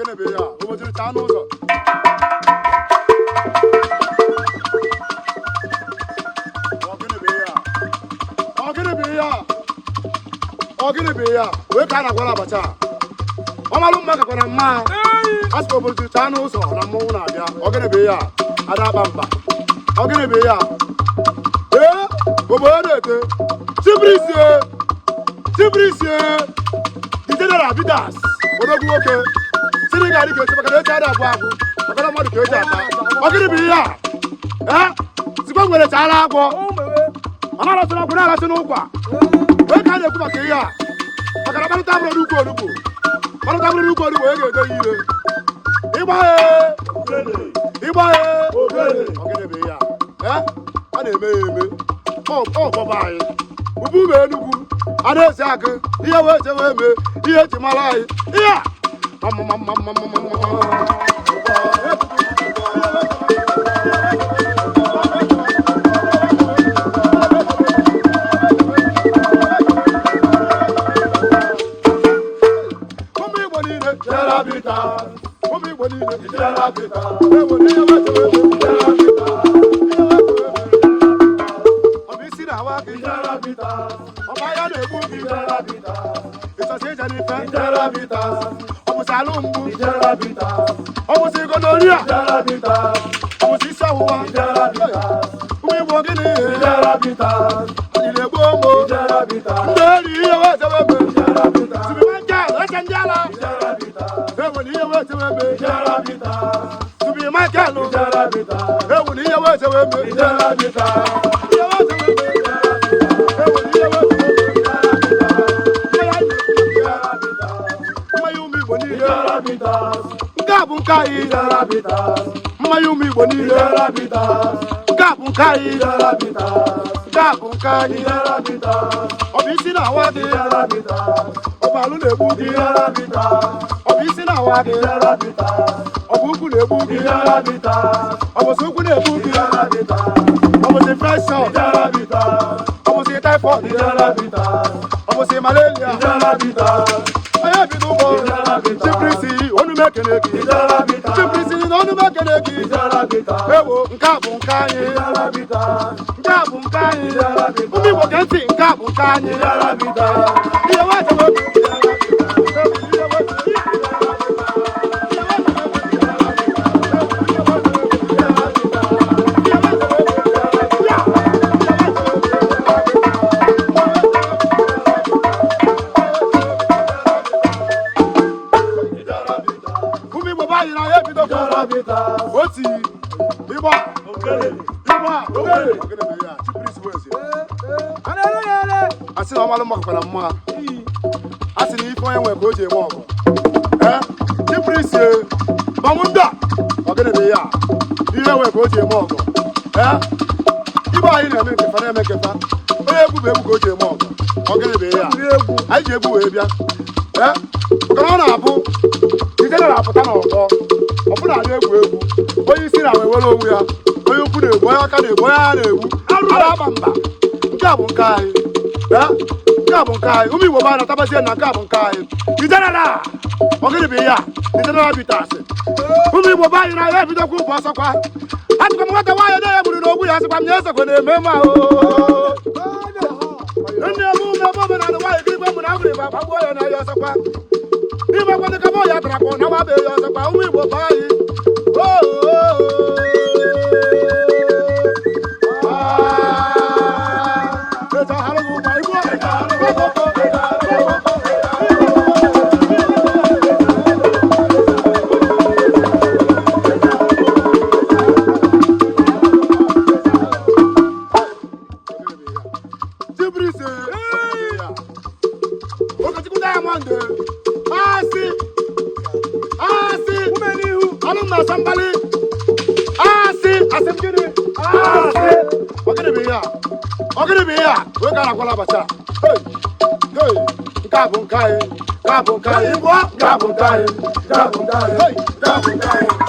Gịnị bụ ihe a? Obodo chaa n'ụzọ. Ọ gịnị bụ ihe a? Ọ gịnị bụ ihe a? Ọ gịnị bụ ihe a? Wee ka a na-agwara abacha a. Ọmalụ mma kakwara mma. A sị obodo chaa n'ụzọ na mmọnwụ na-abịa. Ọ gịnị bụ ihe a? Ada akpa mkpa. Ọ gịnị bụ ihe a? Ee, obodo na-ete. Chibrisie! Chibrisie! The General Bitters, odogwu nwoke. Siri ga-adị ka echi maka na echi adị agwụ agwụ, maka na mmadụ ka eji ata. Ọ gịnị bụ ihe a? Ee, sikwa ngwere chaara agwọ. Ọ na-arasị n'ọgwụ na-arasị n'ụkwa. Wee ka a na-ekwu maka ihe a. Maka na mkparịta bụrụ n'ukwu onugbu. Mkparịta bụrụ n'ukwu onugbu, onye ga-ede ya ire. Ịgba ee! Ịgba ee! Ọ gịnị bụ ihe a? Ee, a na-eme ya eme. Ọ bọba anyị. Ubu ụmụ Enugwu, a na-esi akụ, ihe wee chewe eme, ihe eji mara anyị. Ihe a! Ụmụ Igbo niile, ụmụ Igbo niile, ewo ihe wee chewe eme. Ihe wee chewe eme. Ọ bụ isi na-awa gị, ọ bụ anya na-egbu gị, ịchọsị ije n'ife, ọ bụzi alụ mgbu, ọ bụzi gonorrhea, ọ bụzi isi ọwụwa. Ụmụ Igbo gịnị? Anyị na-egbu ụmụ ndị eri ihe wee chewe eme. Tibi Michael, eze ndị ala. Ewu na ihe wee chewe eme. Tibi Michael, ewu na ihe wee chewe eme. Ihe wee chewe eme. Ewu na ihe wee chewe eme. Mmanya ụmụ Igbo niile. Nke a bụ nke anyị. Mmanya ụmụ Igbo niile. Nke a bụ nke anyị. Nke a bụ nke anyị. Ọ bụ isi na-awa gị. Ọ bụ alụ na-egbu gị. Ọ bụ isi na-awa gị. Ọ bụ ukwu na-egbu gị. Ọ bụ ụkwụ na-egbu gị. Ọ bụzi pressure. Ọ bụzi typhoid. Ọ bụzi malaria. Onye bido ụgbọ. Chiprisi onu m ekene gị. Chiprisi na onu m ekene gị. Ewo, nke a bụ nke anyị. Nke a bụ nke anyị. Ụmụ Igbo gee ntị, nke a bụ nke anyị. Ihe wee chewe eme. Ụmụ Igbo be anyị na ya ebidokwa oti ịgba ịgba. Ogene bụ ihe a, Chiprisi Weze. A sị na ọmalụ mma kakwara mma. A sị na ife onye nwe ka o ji eme ọgụ. Ee, Chiprisi gbanwụ ndị a. Ogene bụ ihe a, ihe nwe ka o ji eme ọgụ. Ee, ibe anyị na-eme nkefa na-eme nkefa. Onye egwu bụ egwu ka o ji eme ọgụ. Ogene bụ ihe a, anyị ji egwu wee bịa. Ee, maka na ọ na-abụ ijele na-apụta n'ọgbọ ọbụna anyị egwu egwu, onye isi na wee were onwe ya, onye ukwu na-egbu, onye aka na-egbu, onye agha na-egbu, ara agba mba. Nke a bụ nke anyị. Ee, nke a bụ nke anyị. Ụmụ Igbo be anyị natabazie na nke a bụ nke anyị. Ijenala, ọ gịnị bụ ihe a? Ijenala bitasị. Ụmụ Igbo be anyị na ya ebidokwa ụbụ ọsọkwa. Atụkwa m nwata nwaanyị na ya gburu n'ogbu ya, sịkwa m ya esokwe na-eme ma o nne ebe ụmụ ebe omenala nwaanyị kirikwe mụ na agụrụ igbo agbagbuo ya na ya ọsọkwa n'ime kwadị ka bọọ ya tara kpọ na nwa be ya ọsọkwa. Ụmụ Igbo be anyị. Chibrisi Okechukwu Diamond, asị asị ọnụ m na-asa mgbali asị asị m gịnị asị. Ọ gịnị bụ ihe a? Ọ gịnị bụ ihe a? Wee ka a na-akwala abacha. Hey, hey, nke a bụ nke anyị. Nke a bụ nke anyị. Igbo, nke a bụ nke anyị. Nke a bụ nke anyị. Hey, nke a bụ nke anyị.